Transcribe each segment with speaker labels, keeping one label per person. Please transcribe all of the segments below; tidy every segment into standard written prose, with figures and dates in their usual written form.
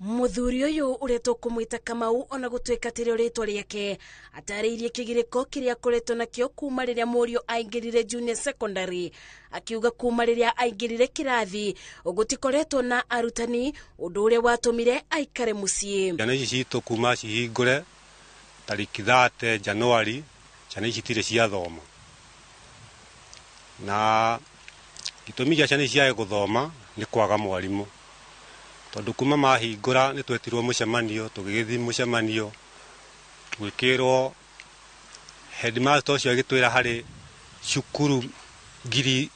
Speaker 1: Mũthuri ũyũ ũrĩa tũkũmwĩta Kamau ona gũtuĩka tirĩo rĩtwa rĩake, atarĩirie kĩgirĩko kĩrĩa akoretwo nakĩo kuma rĩrĩa mũriũ aingĩrire junior secondary, akiuga kuma rĩrĩa aingĩrire kĩrathi gũtikoretwo na arutani, ũndũ ũrĩa watũmire aikare mũciĩ.
Speaker 2: Ciana ici citũ kuma cihingũre tarĩki 30 Januari, ciana ici itirĩ ciathoma, na gĩtũmi gĩa ciana ici ciage gũthoma nĩ kwaga mwarimũ, tondũ kuma mahingũra nĩ twetirwo mũcemanio, tũgĩgĩthiĩ mũcemanio tũgĩkĩrwo headmaster ũcio agĩtwĩra harĩ cukuru ngiri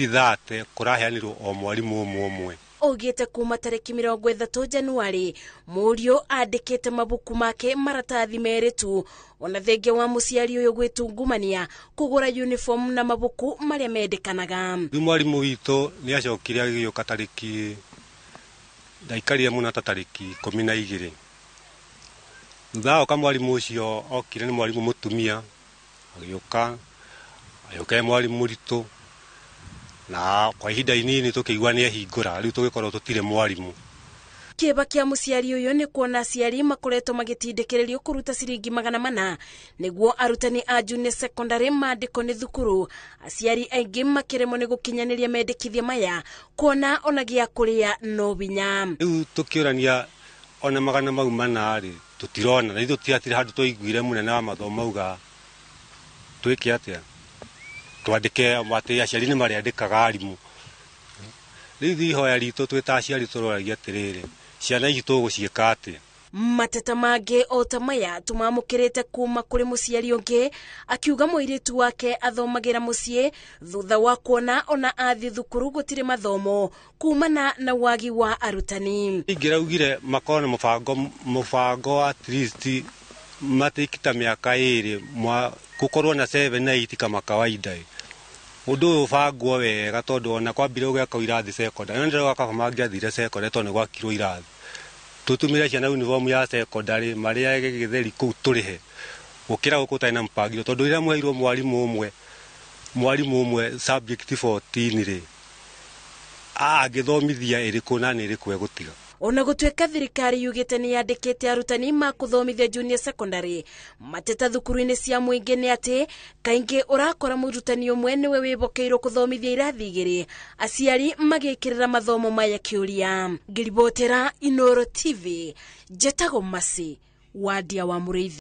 Speaker 2: 30 kũraheanirwo o mwarimũ ũmwe ũmwe.
Speaker 1: Augĩte kuma tarĩki 30 Januari mũriũ andĩkĩte mabuku make maratathi merĩ tu, ona thengia wa mũciari ũyũ gwĩtungumania kũgũra uniform na mabuku marĩa mendekanaga.
Speaker 2: Rĩu mwarimũ witũ nĩ acokire agĩũka tarĩki, ndaikarire mũno ta tarĩki 12. Thutha wa mwarimũ ũcio okire nĩ mwarimũ mũtumia, agĩũka agĩũka e mwarimũ mũritũ, na kwa ihinda inini tũkĩigua nĩ ehingũra, rĩu tũgĩkorwo tũtirĩ mwarimũ.
Speaker 1: Kĩeba kĩa mũciari ũyũ nĩ kuona aciari makoretwo magĩtindĩkĩrĩrio kũruta ciringi 400 nĩguo arutani a junior secondary mandĩkwo nĩ thukuru, aciari aingĩ makĩremwo nĩ gũkinyanĩria mendekithia maya kuona ona gĩa kũrĩa no binya.
Speaker 2: Rĩu tũkĩũrania ona magana mau mana rĩ tũtirona, na ithuĩ tũtiatirĩ handũ twaiguire mũnene wa mathomo auga twĩke atĩa, twandĩke atĩ aciari nĩ marĩandĩkaga arimũ. Rĩu ithuĩ ihoya ritũ twĩ ta aciari tũroragia atĩrĩrĩ, ciana ici tũgũciĩka atĩa?
Speaker 1: Mateta mangĩ o ta maya tũmamũkĩrĩte kuma kũrĩ mũciari ũngĩ akiuga mũirĩtu wake athomagĩra mũciĩ thutha wa kuona ona athiĩ thukuru gũtirĩ mathomo kumana na wagi wa arutani.
Speaker 2: Ingĩraugire makorwo na mũbango at least matikita mĩaka ĩrĩ gũkorwo na 7 na 8 kama kawaida. Ũndũ ũyũ ũbangwo wega tondũ ona kwambire gwakwo irathi secondary, na ndĩrauga kaba mangĩathire secondary tondũ nĩ gwakirwo irathi. Tũtũmĩre ciana uniform ya secondary marĩage gĩtheri kũu tũrĩhe gũkĩra gũkũ ũtarĩ na mpangilio, tondũ rĩrĩa mweheirwo mwarimũ ũmwe subject 14 rĩ, angĩthomithia ĩrĩkũ na nĩ ĩrĩkũ egũtiga.
Speaker 1: Ona gũtuĩka thirikari yugĩte nĩ yandĩkĩte arutani ma kũthomithia junior secondary, mateta thukuru-inĩ cia mũingĩ nĩ atĩ kaingĩ ũrakora mũrutani ũmwe nĩwe wĩhokeirwo kũthomithia irathi igĩrĩ, aciari magĩkĩrĩra mathomo maya kĩũria. Ngĩribotera Inooro TV, njetagwo Mercy Wandia wa Mũrĩithi.